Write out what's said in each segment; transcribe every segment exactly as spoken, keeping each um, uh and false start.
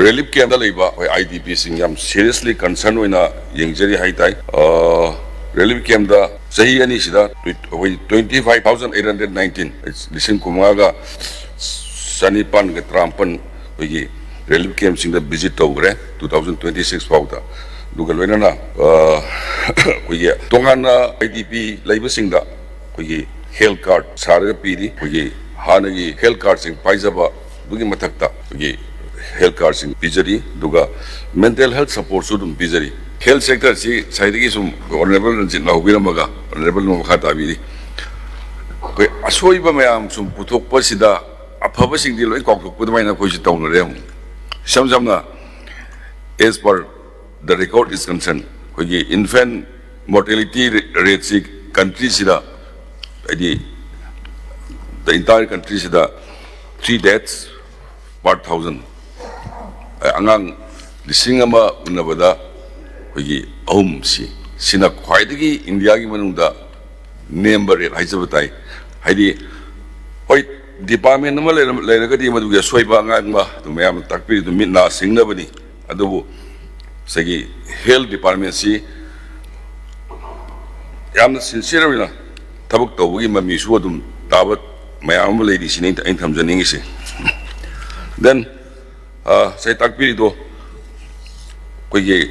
Relief ꯀꯦꯝꯗ ꯂꯩꯕ ꯑꯩꯈꯣꯏ I D ꯄꯤꯁꯤꯡ ꯌꯥꯝ ꯁꯤꯔꯤꯌꯁꯂꯤ ꯀꯟꯁꯔꯟ ꯑꯣꯏꯅ ꯌꯦꯡꯖꯔꯤ ꯍꯥꯏ ꯇꯥꯏ꯫ ꯑ, ꯔꯤꯂꯤꯐ ꯀꯦꯝꯗ ꯆꯍꯤ ꯑꯅꯤꯁꯤꯗ ꯇ꯭ꯋꯤ-, ꯑꯩꯈꯣꯏ twenty five thousand eight hundred nineteen, ꯂꯤꯁꯤꯡ ꯀꯨꯟꯃꯉꯥꯒ ꯆꯅꯤꯄꯥꯟꯒ ꯇꯔꯥꯃꯥꯄꯟ ꯑꯩꯈꯣꯏꯒꯤ ꯔꯤꯂꯤꯐ ꯀꯦꯝꯁꯤꯡꯗ ꯚꯤꯖꯤꯠ ꯇꯧꯈ꯭ꯔꯦ two thousand twenty six ꯐꯥꯎꯗ꯫ ꯑꯗꯨꯒ ꯂꯣꯏꯅꯅ, ꯑ, ꯑꯩꯈꯣꯏꯒꯤ ꯇꯣꯉꯥꯟꯅ ꯑꯥꯏ ꯗꯤ ꯄꯤ ꯂꯩꯕꯁꯤꯡꯗ ꯑꯩꯈꯣꯏꯒꯤ ꯍꯦꯜꯊ ꯀꯥꯔꯗ ꯁꯥꯔꯒ ꯄꯤꯔꯤ꯫ ꯑꯩꯈꯣꯏꯒꯤ ꯍꯥꯟꯅꯒꯤ ꯍꯦꯜꯊ ꯀꯥꯔꯗꯁꯤꯡ ꯄꯥꯏꯖꯕ ꯑꯗꯨꯒꯤ ꯃꯊꯛꯇ ꯑꯩꯈꯣꯏꯒꯤ ꯍꯦꯜꯊ ꯀꯥꯔꯗꯁꯤꯡ ꯄꯤꯖꯔꯤ, ꯑꯗꯨꯒ ꯃꯦꯟꯇꯦꯜ ꯍꯦꯜꯊ ꯁꯄꯣꯔꯠꯁꯨ ꯑꯗꯨꯝ ꯄꯤꯖꯔꯤ꯫ ꯍꯦꯜꯊ ꯁꯦꯛꯇꯔꯁꯤ ꯉꯁꯥꯏꯗꯒꯤ ꯁꯨꯝ ꯑꯣꯅꯔꯦꯕꯜ ꯔꯟꯖꯤꯠꯅ ꯍꯧꯕꯤꯔꯝꯃꯒ ꯑꯣꯅꯔꯦꯕꯜꯅ ꯃꯈꯥ ꯇꯥꯕꯤꯔꯤ꯫ ꯑꯩꯈꯣꯏ ꯑꯁꯣꯏꯕ ꯃꯌꯥꯝ ꯁꯨꯝ ꯄꯨꯊꯣꯛꯄꯁꯤꯗ ꯑꯐꯕꯁꯤꯡꯗꯤ ꯂꯣꯏ ꯀꯥꯎꯊꯣꯛꯄ ꯑꯗꯨꯃꯥꯏꯅ ꯑꯩꯈꯣꯏꯁꯨ ꯇꯧꯅꯔꯦ ꯑꯃꯨꯛ꯫ ꯏꯁꯝ ꯁꯝꯅ, as per the record is concerned, ꯑꯩꯈꯣꯏꯒꯤ infant mortality rateꯁꯤ countryꯁꯤꯗ, ꯍꯥꯏꯗꯤ the entire countryꯁꯤꯗ three deaths per thousand, ꯑꯉꯥꯡ ꯂꯤꯁꯤꯡ ꯑꯃ ꯎꯅꯕꯗ ꯑꯩꯈꯣꯏꯒꯤ ꯑꯍꯨꯝꯁꯤ, ꯁꯤꯅ ꯈ꯭ꯋꯥꯏꯗꯒꯤ ꯏꯟꯗꯤꯌꯥꯒꯤ ꯃꯅꯨꯡꯗ ꯅꯦꯝꯕ ꯔꯦꯠ ꯍꯥꯏꯖꯕ ꯇꯥꯏ꯫ ꯍꯥꯏꯗꯤ, ꯍꯣꯏ, ꯗꯤꯄꯥꯔꯠꯃꯦꯟ ꯑꯃ ꯂꯩꯔꯝ-, ꯂꯩꯔꯒꯗꯤ ꯃꯗꯨꯒꯤ ꯑꯁꯣꯏꯕ ꯑꯉꯥꯡꯕ ꯑꯗꯨ ꯃꯌꯥꯝꯅ ꯇꯥꯛꯄꯤꯔꯤꯗꯨ ꯃꯤꯠ ꯅꯥ ꯁꯤꯡꯅꯕꯅꯤ꯫ ꯑꯗꯨꯕꯨ ꯉꯁꯥꯏꯒꯤ ꯍꯦꯜꯊ ꯗꯤꯄꯥꯔꯠꯃꯦꯟꯁꯤ ꯌꯥꯝꯅ ꯁꯤꯟꯁꯤꯌꯔ ꯑꯣꯏꯅ ꯊꯕꯛ ꯇꯧꯕꯒꯤ ꯃꯃꯤꯁꯨ ꯑꯗꯨꯝ ꯇꯥꯕ ꯃꯌꯥꯝ ꯑꯃ ꯂꯩꯔꯤ, ꯁꯤꯅꯤ ꯑꯩꯅ, ꯑꯩꯅ ꯊꯝꯖꯅꯤꯡꯉꯤꯁꯦ꯫ Then, ꯑ, ꯉꯁꯥꯏ ꯇꯥꯛꯄꯤꯔꯤꯗꯣ ꯑꯩꯈꯣꯏꯒꯤ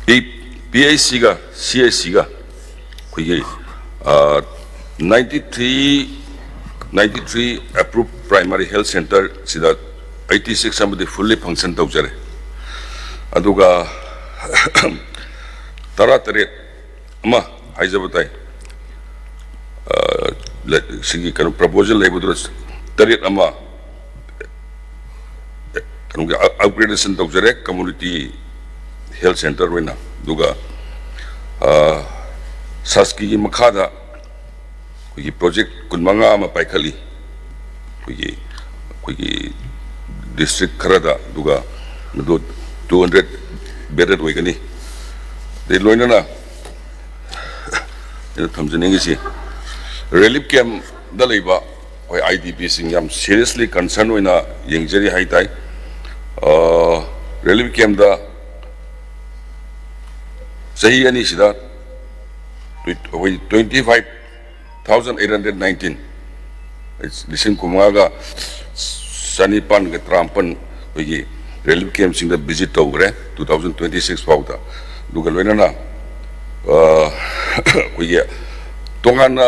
ꯄꯤ-, ꯄꯤ ꯑꯩꯆ ꯁꯤꯒ ꯁꯤ ꯑꯩꯆ ꯁꯤꯒ ꯑꯩꯈꯣꯏꯒꯤ, ꯑ, ninety three, ninety three approved primary health centre ꯁꯤꯗ eighty six ꯑꯃꯗꯤ fully function ꯇꯧꯖꯔꯦ꯫ ꯑꯗꯨꯒ ꯇꯔꯥꯇꯔꯦꯠ ꯑꯃ ꯍꯥꯏꯖꯕ ꯇꯥꯏ, ꯑ, ꯂ-, ꯁꯤꯒꯤ ꯀꯩꯅꯣ proposal ꯂꯩꯕꯗꯨꯗ ꯇꯔꯦꯠ ꯑꯃ ꯀꯩꯅꯣꯒꯤ ꯑ-, upgradation ꯇꯧꯖꯔꯦ community health centre ꯑꯣꯏꯅ꯫ ꯑꯗꯨꯒ, ꯑ, ꯁꯥꯁꯀꯤꯒꯤ ꯃꯈꯥꯗ ꯑꯩꯈꯣꯏꯒꯤ project ꯀꯨꯟꯃꯉꯥ ꯑꯃ ꯄꯥꯏꯈꯠꯂꯤ ꯑꯩꯈꯣꯏꯒꯤ, ꯑꯩꯈꯣꯏꯒꯤ district ꯈꯔꯗ, ꯑꯗꯨꯒ ꯃꯗꯨ two hundred bedded ꯑꯣꯏꯒꯅꯤ꯫ ꯑꯗꯩ ꯂꯣꯏꯅꯅ ꯑꯩꯅ ꯊꯝꯖꯅꯤꯡꯉꯤꯁꯤ, ꯔꯤꯂꯤꯐ ꯀꯦꯝꯗ ꯂꯩꯕ ꯑꯩꯈꯣꯏ ꯑꯥꯏ ꯗꯤ ꯄꯤꯁꯤꯡ ꯌꯥꯝ ꯁꯤꯔꯤꯌꯁꯂꯤ ꯀꯟꯁꯔꯟ ꯑꯣꯏꯅ ꯌꯦꯡꯖꯔꯤ ꯍꯥꯏ ꯇꯥꯏ꯫ ꯔꯤꯂꯤꯐ ꯀꯦꯝꯗ ꯆꯍꯤ ꯑꯅꯤꯁꯤꯗ ꯑꯩꯈꯣꯏ twenty five thousand eight hundred nineteen, ꯂꯤꯁꯤꯡ ꯀꯨꯟꯃꯉꯥꯒ ꯆꯅꯤꯄꯥꯟꯒ ꯇꯔꯥꯃꯥꯄꯟ ꯑꯩꯈꯣꯏꯒꯤ ꯔꯤꯂꯤꯐ ꯀꯦꯝꯁꯤꯡꯗ ꯚꯤꯖꯤꯠ ꯇꯧꯈ꯭ꯔꯦ two thousand twenty six ꯐꯥꯎꯗ꯫ ꯑꯗꯨꯒ ꯂꯣꯏꯅꯅ ꯑꯩꯈꯣꯏꯒꯤ ꯇꯣꯉꯥꯟꯅ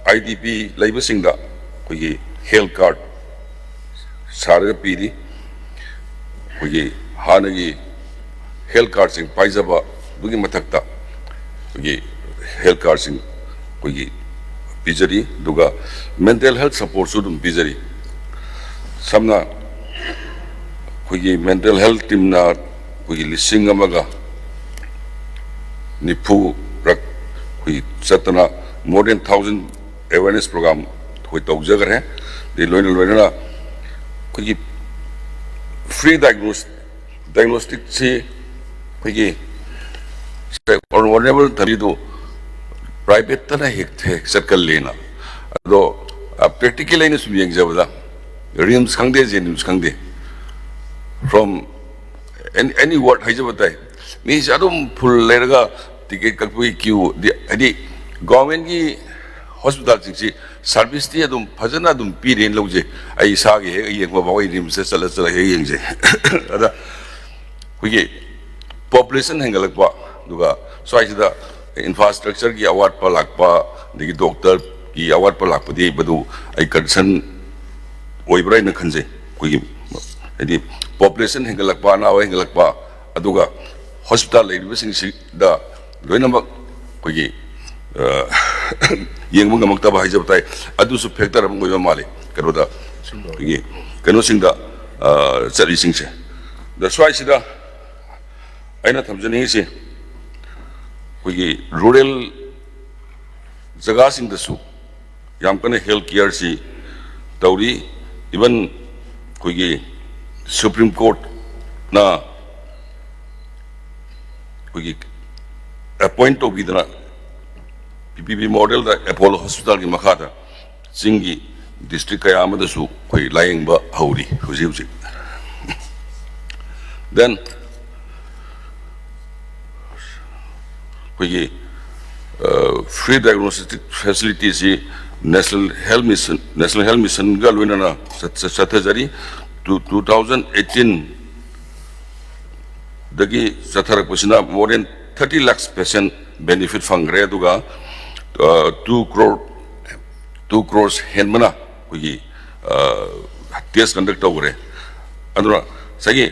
ꯑꯥꯏ ꯗꯤ ꯄꯤ ꯂꯩꯕꯁꯤꯡꯗ ꯑꯩꯈꯣꯏꯒꯤ ꯍꯦꯜꯊ ꯀꯥꯔꯗ ꯁꯥꯔꯒ ꯄꯤꯔꯤ꯫ ꯑꯩꯈꯣꯏꯒꯤ ꯍꯥꯟꯅꯒꯤ ꯍꯦꯜꯊ ꯀꯥꯔꯗꯁꯤꯡ ꯄꯥꯏꯖꯕ ꯑꯗꯨꯒꯤ ꯃꯊꯛꯇ ꯑꯩꯈꯣꯏꯒꯤ ꯍꯦꯜꯊ ꯀꯥꯔꯗꯁꯤꯡ ꯑꯩꯈꯣꯏꯒꯤ ꯄꯤꯖꯔꯤ꯫ ꯑꯗꯨꯒ ꯃꯦꯟꯇꯦꯜ ꯍꯦꯜꯊ ꯁꯄꯣꯔꯠꯁꯨ ꯑꯗꯨꯝ ꯄꯤꯖꯔꯤ꯫ ꯁꯝꯅ ꯑꯩꯈꯣꯏꯒꯤ ꯃꯦꯟꯇꯦꯜ ꯍꯦꯜꯊ ꯇꯤꯝꯅ ꯑꯩꯈꯣꯏꯒꯤ ꯂꯤꯁꯤꯡ ꯑꯃꯒ ꯅꯤꯐꯨꯔꯛ ꯑꯩꯈꯣꯏꯒꯤ ꯆꯠꯇꯅ more than thousand awareness program ꯑꯩꯈꯣꯏ ꯇꯧꯖꯈ꯭ꯔꯦ꯫ ꯑꯗꯩ ꯂꯣꯏꯅ ꯂꯣꯏꯅꯅ ꯑꯩꯈꯣꯏꯒꯤ ꯐ꯭ꯔꯤ ꯗꯥꯏꯒꯅꯣꯁ ꯗꯥꯏꯒꯅꯣꯁꯇꯤꯛꯁꯤ ꯑꯩꯈꯣꯏꯒꯤ ꯑꯣꯅꯔꯦꯕꯜ ꯊꯕꯤꯗꯨ ꯄ꯭ꯔꯥꯏꯚꯦꯠꯇꯅ ꯍꯦꯛ ꯍꯦꯛ ꯆꯠꯀꯜꯂꯦꯅ꯫ ꯑꯗꯣ ꯄ꯭ꯔꯦꯛꯇꯤꯀꯦꯜ ꯑꯩꯅ ꯁꯨꯝ ꯌꯦꯡꯖꯕꯗ ꯔꯤꯝꯁ ꯈꯪꯗꯦ, ꯖꯦꯅꯤꯝꯁ ꯈꯪꯗꯦ, from any ward ꯍꯥꯏꯖꯕ ꯇꯥꯏ, ꯃꯤꯁꯦ ꯑꯗꯨꯝ ꯐꯨꯜ ꯂꯩꯔꯒ ꯇꯤꯀꯦꯠ ꯀꯛꯄꯒꯤ ꯀ꯭ꯌꯨ, ꯍꯥꯏꯗꯤ ꯒꯣꯔꯃꯦꯟꯒꯤ ꯍꯣꯁꯄꯤꯇꯥꯜꯁꯤꯡꯁꯤ ꯁꯥꯔꯚꯤꯁꯇꯤ ꯑꯗꯨꯝ ꯐꯖꯅ ꯑꯗꯨꯝ ꯄꯤꯔꯦꯅ ꯂꯧꯖꯩ꯫ ꯑꯩ ꯏꯁꯥꯒꯤ ꯍꯦꯛ ꯌꯦꯡꯕ ꯐꯥꯎ ꯑꯩ ꯔꯤꯝꯁꯇ ꯆꯠꯂ ꯆꯠꯂ ꯍꯦꯛ ꯌꯦꯡꯖꯩ꯫ ꯑꯗ ꯑꯩꯈꯣꯏꯒꯤ ꯄꯣꯄꯨꯂꯦꯁꯟ ꯍꯦꯟꯒꯠꯂꯛꯄ, ꯑꯗꯨꯒ ꯁ꯭ꯋꯥꯏꯁꯤꯗ ꯏꯟꯐ꯭ꯔꯥꯁ꯭ꯇ꯭ꯔꯛꯆꯔꯒꯤ ꯑꯋꯥꯠꯄ ꯂꯥꯛꯄ, ꯑꯗꯒꯤ ꯗꯣꯛꯇꯔꯒꯤ ꯑꯋꯥꯠꯄ ꯂꯥꯛꯄꯗꯤ ꯃꯗꯨ ꯑꯩ ꯀꯟꯁꯔꯟ ꯑꯣꯏꯕ꯭ꯔꯥ ꯍꯥꯏꯅ ꯈꯟꯖꯩ꯫ ꯑꯩꯈꯣꯏꯒꯤ ꯍꯥꯏꯗꯤ ꯄꯣꯄꯨꯂꯦꯁꯟ ꯍꯦꯟꯒꯠꯂꯛꯄ, ꯑꯅꯥꯕ ꯍꯦꯟꯒꯠꯂꯛꯄ, ꯑꯗꯨꯒ ꯍꯣꯁꯄꯤꯇꯥꯜ ꯂꯩꯔꯤꯕꯁꯤꯡꯁꯤꯗ ꯂꯣꯏꯅꯃꯛ ꯑꯩꯈꯣꯏꯒꯤ ꯌꯦꯡꯕ ꯉꯝꯃꯛꯇꯕ ꯍꯥꯏꯖꯕ ꯇꯥꯏ꯫ ꯑꯗꯨꯁꯨ ꯐꯦꯛꯇꯔ ꯑꯃ ꯑꯣꯏꯕ ꯃꯥꯜꯂꯤ ꯀꯩꯅꯣꯗ, ꯑꯩꯈꯣꯏꯒꯤ ꯀꯩꯅꯣꯁꯤꯡꯗ ꯆꯠꯂꯤꯁꯤꯡꯁꯦ꯫ ꯑꯗ ꯁ꯭ꯋꯥꯏꯁꯤꯗ ꯑꯩꯅ ꯊꯝꯖꯅꯤꯡꯉꯤꯁꯤ ꯑꯩꯈꯣꯏꯒꯤ ꯔꯨꯔꯦꯜ ꯖꯒꯥꯁꯤꯡꯗꯁꯨ ꯌꯥꯝ ꯀꯟꯅ ꯍꯦꯜꯊ ꯀꯤꯌꯔꯁꯤ ꯇꯧꯔꯤ꯫ ꯏꯚꯟ ꯑꯩꯈꯣꯏꯒꯤ ꯁꯨꯄ꯭ꯔꯤꯝ ꯀꯣꯔꯠꯅ ꯑꯩꯈꯣꯏꯒꯤ ꯑꯦꯄꯣꯏꯟ ꯇꯧꯕꯤꯗꯅ ꯄꯤ ꯄꯤ ꯄꯤ ꯃꯣꯗꯦꯜꯗ ꯑꯦꯄꯣꯂꯣ ꯍꯣꯁꯄꯤꯇꯥꯜꯒꯤ ꯃꯈꯥꯗ ꯆꯤꯡꯒꯤ ꯗꯤꯁꯇ꯭ꯔꯤꯛ ꯀꯌꯥ ꯑꯃꯗꯁꯨ ꯑꯩꯈꯣꯏ ꯂꯥꯌꯦꯡꯕ ꯍꯧꯔꯤ ꯍꯧꯖꯤꯛ ꯍꯧꯖꯤꯛ꯫ Then ꯑꯩꯈꯣꯏꯒꯤ free diagnostic facility ꯁꯤ National Health Mission, National Health Mission ꯒ ꯂꯣꯏꯅꯅ ꯆꯠ- ꯆꯠ- ꯆꯠꯊꯖꯔꯤ꯫ Two two thousand eighteen ꯗꯒꯤ ꯆꯠꯊꯔꯛꯄꯁꯤꯅ more than thirty lakhs patient benefit ꯐꯪꯈ꯭ꯔꯦ꯫ ꯑꯗꯨꯒ two crore, two crores ꯍꯦꯟꯕꯅ ꯑꯩꯈꯣꯏꯒꯤ test conduct ꯇꯧꯈ꯭ꯔꯦ꯫ ꯑꯗꯨꯅ ꯉꯁꯥꯏꯒꯤ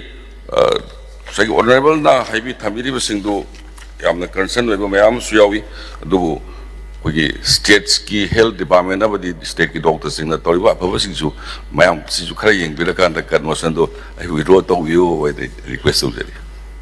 ꯉꯁꯥꯏꯒꯤ honourable ꯅ ꯍꯥꯏꯕꯤ ꯊꯝꯕꯤꯔꯤꯕꯁꯤꯡꯗꯨ ꯌꯥꯝꯅ concern ꯑꯣꯏꯕ ꯃꯌꯥꯝ ꯑꯃꯁꯨ ꯌꯥꯎꯏ꯫ ꯑꯗꯨꯕꯨ ꯑꯩꯈꯣꯏꯒꯤ state ꯀꯤ health department ꯑꯃꯗꯤ state ꯀꯤ doctor ꯁꯤꯡꯅ ꯇꯧꯔꯤꯕ ꯑꯐꯕꯁꯤꯡꯁꯨ ꯃꯌꯥꯝ ꯁꯤꯁꯨ ꯈꯔ ꯌꯦꯡꯕꯤꯔꯀꯥꯟꯗ ꯀꯟꯕꯔꯁꯟꯗꯣ ꯑꯩ withdraw ꯇꯧꯕꯤꯌꯨ ꯍꯥꯏꯅ request ꯇꯧꯖꯔꯤ꯫